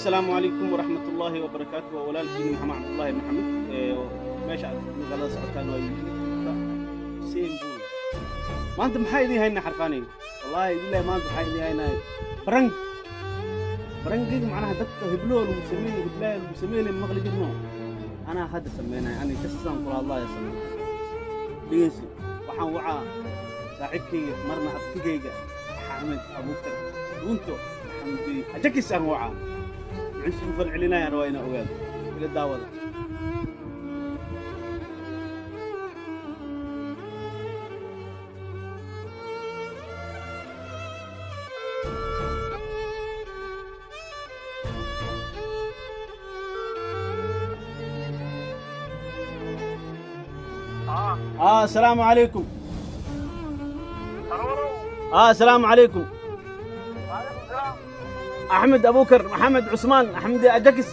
Assalaamu calaykum waraxmatullaahi wabarakaatu. Waa walaalkiin Maxamed Cabdullaahi Maxamed. Meesha aad nagala socotaan waa YouTube-ka Xuseen Buul. Maanta maxaa idiin haynaa, xarfaanayna? Wallaahi billahi, maanta waxaa idiin haynaa prank. Prankiga macnaha dadka hibloo lagu sameeyey, hiblaa lagu sameeyey, maqli jirno. Anaa hadda sameynaya, ani kastaan kula hadlaaya sameynaya. Dhegeyso, waxaan wacaa saaxiibkayga, marna abtigayga, Axmed Abuukar Runto, Maxamed Ajakis aan wacaa. Muxuu isugu falcelinayaan waa inaa ogaado. Ila daawada. Asalaamu calaykum. Asalaamu calaykum. Axmed Abuukar Maxamed Cusmaan Axmed Ajakis.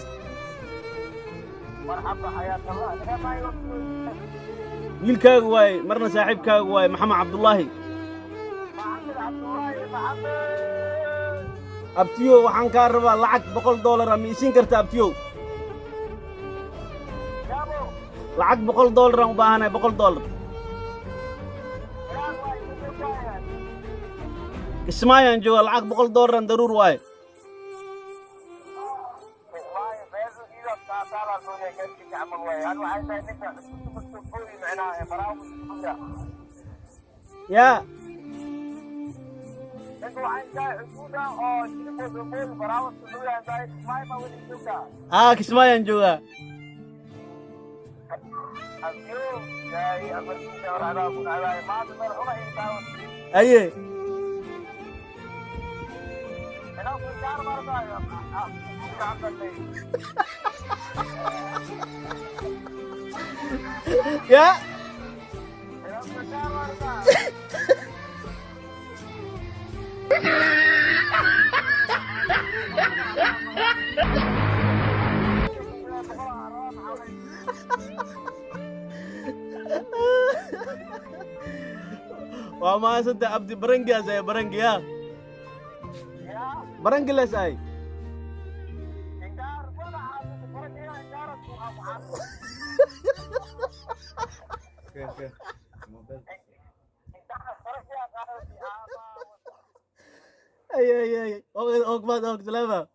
Wiilkaagu waaye, marna saaxiibkaagu waaye, Maxamed Cabdullaahi. Abtiyo, waxaan kaa rabaa lacag $100. Ma isiin karta, abtiyo? Lacag $100 aan u baahanahay, $100. Kismaayaan jooga, lacag $100 aan daruur waaye. Yaa haa, Kismaayaan joogaa. Aye. Yaa. Waa mahadsanta, abdi. Barangigaas ay barangi ya barangiles ay. Ay ay ay, og maad og salaama.